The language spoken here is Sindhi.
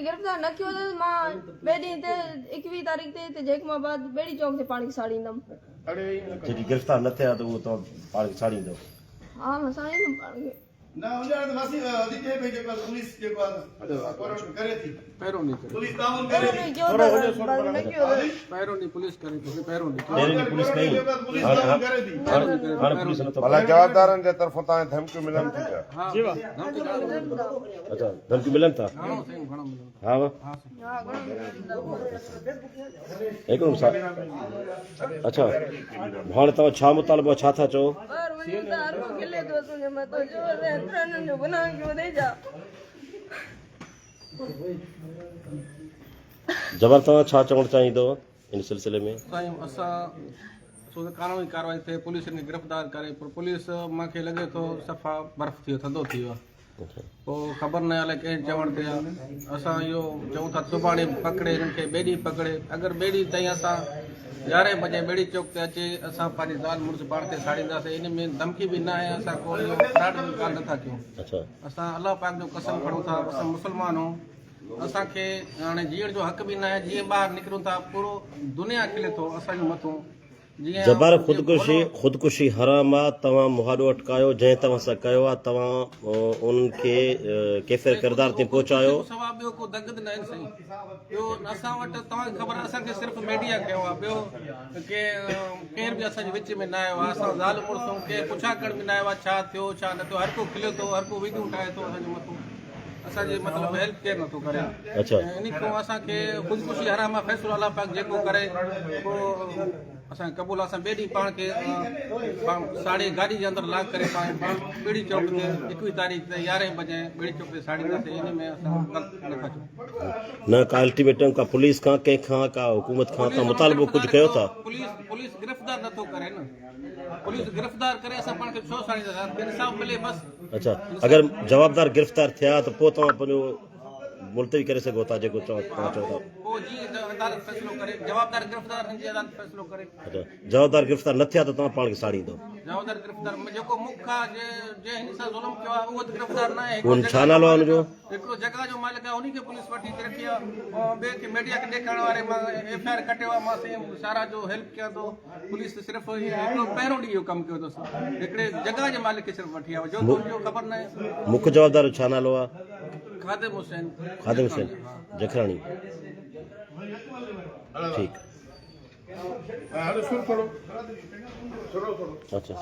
کي گرفتار نه ڪيو ته مان ٻئي ڏينهن تي 21 تاريخ تي هتي جيڪب آباد ٻيڙي چوڪ تي پاڻ کي ساڙيندم. جيڪي گرفتار نه ٿيا ته اهو توهان پاڻ کي ساڙيندؤ؟ ها مان ساڙيندم پاڻ کي. نه هجڻ ته وسي وڌيڪ چئي پئي جيڪو پوليس جيڪو آهي ڪورٽ ڪري ٿي پهريون ڏينهن ڪري پوليس تعاون ڪري ٿي پهريون ڏينهن ڪيو ته نه ڪيو ته پهريون ڏينهن پوليس ڪري ٿي پهريون ڏينهن پهريون ڏينهن پوليس ڪئي پوليس تعاون ڪري ٿي هاڻي پوليس نٿو ڀلا جوابدارن جي طرفون توهان کي ڌمڪيون ملن ٿيون ڇا؟ ها ڌمڪي گهڻو ملن ٿا. اچا ڌمڪيون ملن ٿا؟ گهڻو سائين گهڻو ملن ٿا. ها ها سائين. ها گهڻو ملن ٿا. هڪڙو مثال اچا هاڻي توهان ڇا مطالبو ڇا ٿا چئو؟ ٻاهر وڃون ته هر ڪو کلي ٿو اسان جي مٿان چئو اسان ايترن جو گناهه ڪيو اٿئي ڇا؟ جبار توهان ڇا چوڻ چاهيندو ان سلسلي ۾؟ سائين اسان سو ته قانوني ڪارروائي ٿئي پوليس کي گرفتار ڪري پر پوليس مان کي لڳي ٿو صفا برف ٿي ويو ٿڌو ٿي ويو پوء خبر نه الائي ڪنهن چوڻ تي اسان اهو چئون ٿا سڀاڻي پڪڙي هنن کي ٻئي ڏينهن پڪڙي اگر ٻئي ڏينهن تائين اسان يارهين بجي ٻيڙي چوڪ تي اچي اسان پنهنجي زال مڙس پاڻ کي ساڙينداسين ان ۾ ڌمڪي به نه آهي اسان ڪو اهو فراڊ به ڪانه نٿا ڪيون اسان الله پاڪ جو قسم کڻون ٿا اسان مسلمان آهيون اسان کي هاڻي جيئڻ جو حق به ناهي جيئن ٻاهر نڪرون ٿا پورو دنيا کلي ٿو اسان جون مٿون جيئن جبار خودڪشي خودڪشي حرام آ توهان مهاڏو اٽڪايو جنهن توهان سان ڪيو آ توهان انهن کي ڪيفر ڪردار تائين پهچايو. سوا ٻيو ڪو دڳ نه آهن سائين ٻيو اسان وٽ توهان کي خبر آ اسان کي صرف ميڊيا ڪيو آ ٻيو ڪير به اسان جي وچ ۾ نه آيو آ اسان زال مڙس آهيون ڪير پڇا ڪرڻ به نه آيو آ ڇا ٿيو ڇا نه ٿيو هر ڪو کليو ٿو هر ڪو ويڊيو ٺاهي ٿو اسان جي مٿو اسان جي مطلب هيلپ ڪير نٿو ڪري اچھا ان کان اسان کي خودڪشي حرام آ فيصلو الله پاڪ جيڪو ڪري پو اسان کي قبول آ اسان ٻئي ڏينهن پاڻ کي ساڙي گاڏي جي اندر لاڪ ڪري پاڻ پاڻ ٻيڙي چوڪ تي 21 تاريخ تي 11 بجي ٻيڙي چوڪ تي ساڙينداسين ان ۾ اسان غلط نٿا چئون. نه ڪا الٽيميٽم ڪا پوليس کان ڪنهن کان ڪا حڪومت کان تان مطالبو ڪجهه ڪيو ٿا؟ پوليس پوليس گرفتار نٿو ڪري نه پوليس گرفتار ڪري اسان پاڻ کي ڇو ساڙينداسين انصاف ملي بس. اڇا اگر جوابدار گرفتار ٿيا ته پوء توهان پنهنجو ملتوي ڪري سگهو ٿا جيڪو توهان چئو ٿا. پوء جيئن عدالت فيصلو ڪري جوابدار گرفتار ٿين جيئن عدالت فيصلو ڪري. اڇا جوابدار گرفتار نه ٿيا ته توهان پاڻ کي ساڙيندو. جوابدار گرفتار جيڪو مک آ جنهن هن سان ظلم ڪيو آ اهو ته گرفتار نه آهي. اهو ڇا نالو آ ان جو؟ هڪڙو جڳهه جو مالڪ آ انهي کي پوليس وٺي اچي رکي آ ۽ ٻئي کي ميڊيا کي ڏيکارڻ واري مان ايف I R ڪٽيو آ مان سائين سارا جو هيلپ ڪيان ٿو. پوليس ته صرف هڪڙو پهريون ڏينهن اهو ڪم ڪيو اٿس هڪڙي جڳهه جي مالڪ کي صرف وٺي آيو جو ان جو خبر ناهي. مک جوابدار جو ڇا نالو آ؟ خادم حسين خادم حسين جکراڻي ٺيڪ اچھا.